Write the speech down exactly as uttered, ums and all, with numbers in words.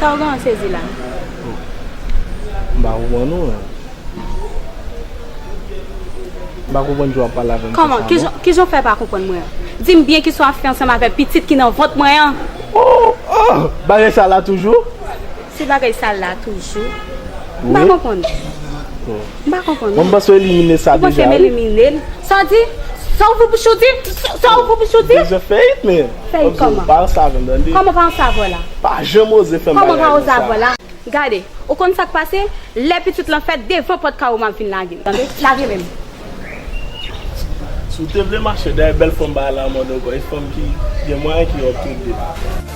Sa w gen an sezi la? M pa konprann ou menm. M pa konprann jan w ap pale avè m Kòman? konsa, Kijan kijan w fè pa konprann mwen? Di m byen kisa w ap fè ansanm avè pitit ki nan vant mwen an. Oh, oh, bagay sa la toujou? Se bagay sa la toujou. M pa Wi. Konprann. M pa konprann. Mwen m panse w elimine sa Ou panse deja, m wi. Elimine l? Sa w di? Sa w vou pou chouti? Sa w vou pou chouti? Deja fè it, men. Fè it kòman? Pa sa avè m, tande. Kòman pa ansanm avè w la? Pa janm oze fè m Kòman bagay pa konsa. Oze avè w la? Gade, ou konn sa k pase? Lè pitit lan fèt, devan pòt kay ou m ap vin lage l. Tande? Lage menm. Si w te vle mache dèyè bèl fanm ba la mòd ankò, e fanm ki gen mwayen ki wè w tout de.